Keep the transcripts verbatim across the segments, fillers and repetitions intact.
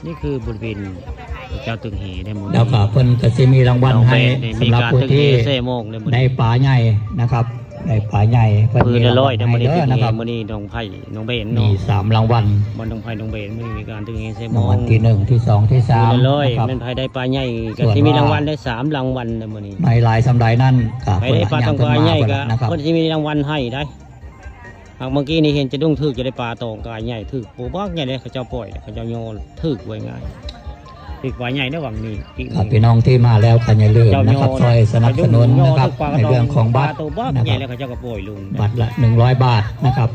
นี่คือบริเวณเจ้าตึงแหได้มื้อ แล้วก็ นี้ เพิ่นก็สิมีรางวัลให้ น้องเบนได้มี สำหรับ การ ผู้ ตึงแห ที่ เซโมงได้มื้อ ได้ นี้ ปลาใหญ่นะครับ ได้ปลาใหญ่เพิ่น มือ มี ละ ราง ร้อ วั ย ล ได้ ให้ มื้อนี้ เด้ ตึ อง แห นะครับ มื้อนี้น้องไผ่น้องเบน มี เนาะ สามรางวัล บ่น้องไผ่น้องเบนมื้อนี้มีการตึงแหเซโม รางวัลที่หนึ่งที่สองที่สาม มือละร้อย นะครับ แม่นไผ่ได้ปลาใหญ่ ส่ ก็ วน สิมี ว่า รางวัลได้สามรางวัลได้มื้อนี้ ในหลายสำหรับนั่นก็ ไผ่ได้ปลาตองกายใหญ่ก็ นะครับ เพิ่นสิมีรางวัลให้ได้ หากเมื่อกี้นี้เห็นเจ้าดุ้งถืกจะได้ปลาตองกายใหญ่ถืกปูบักใหญ่เลยเขาเจ้าปล่อยเขาเจ้าโยนถืกไว้ง่ายถืกปลาใหญ่ได้หวังนี้อีก ครับพี่น้องที่มาแล้วก็อย่าลืมนะครับ เจ้าโยน ช่วยสนับสนุนนะครับ เจ้าโยน ในเรื่องของบัตร ปลาตัวบัก นะ ใหญ่ ครับ เลยเขาเจ้าก็ปล่อยลง บัตรละหนึ่งร้อยบาทนะครับ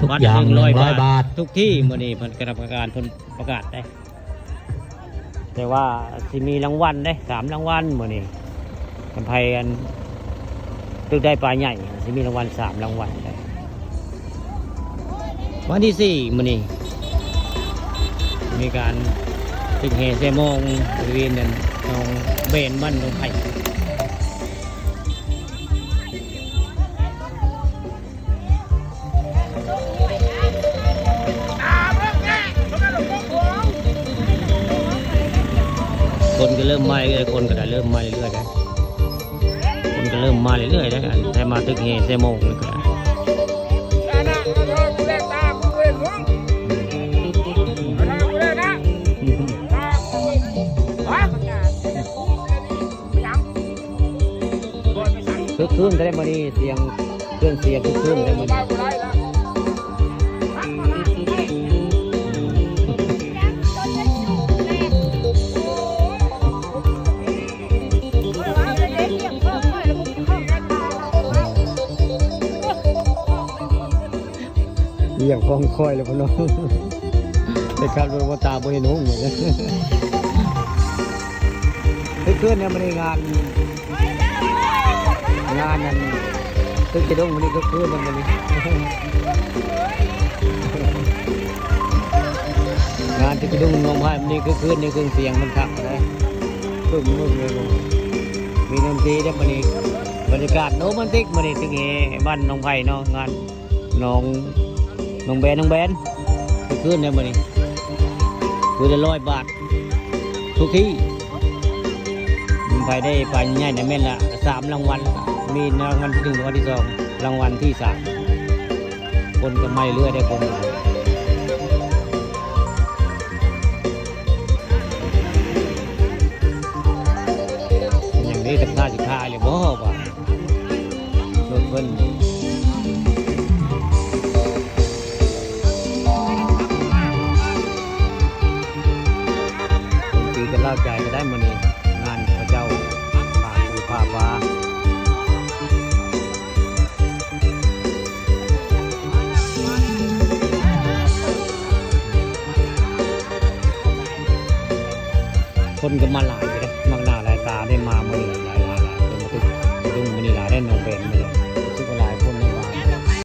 ทุกอย่าง บัตร หนึ่งร้อยบาท ทุกที่มื้อนี้เพิ่นคณะกรรมการเพิ่นประกาศได้ แต่ว่าสิมีรางวัลได้สามรางวัลมื้อนี้ กันไผอันตึกได้ปลาใหญ่สิมีรางวัลสามรางวัลได้ วันที่สี่มื้อนี้ มีการตึกแหเซโมงบริเวณนั้นน้องเบนบ้านน้องไผ่ คนก็เริ่มมาเรื่อยๆ คนก็ได้เริ่มมาเรื่อยๆนะ คนก็เริ่มมาเรื่อยๆนะ อันได้มาตึกแหเซโมงนี่ก็ได้ คึกคืนได้มื้อนี้ เสียงเครื่องเสียงคึกคืนได้มื้อนี้ เลี้ยงของค่อยเลยพ่อน้อง ไปขับรถบ่ตาบ่เห็นหงส์เลย เฮ้ย คืนเนี่ยมันมีงาน งานนั้นตึกจะดงมันนี่ก็คืนเนี่ยมันนี่ งานตึกจะดงน้องไผ่มันนี่ก็คืนนี่เครื่องเสียงมันคักเลย ตึ้มมึงเลย มีดนตรีได้มื้อนี้ บรรยากาศโรแมนติกมื้อนี้ ตึกแหบ้านน้องไผ่เนาะ งานน้อง น้องแบน น้องแบน ทุกคืนได้มื้อนี้ คืนละร้อยบาท ทุกที่ ไผได้ปลาใหญ่ในแม่นละสามรางวัล มีรางวัลที่หนึ่ง รางวัลที่สอง รางวัลที่สาม คนก็มาเรื่อยได้คน อย่างนี้ทำท่าสิขายเลยบ่บ่ารถเพิ่น ตีกันเล่าใจก็ได้มื้อนี้ งานพระเจ้าผ่าปูผ่าฟ้า คนก็มาหลายอยู่เด้ มากหน้าหลายตาได้มามื้อนี้ หลายๆ หลายๆ คนมาตึก มาดุงมื้อนี้หลายได้น้องแบนมื้อนี้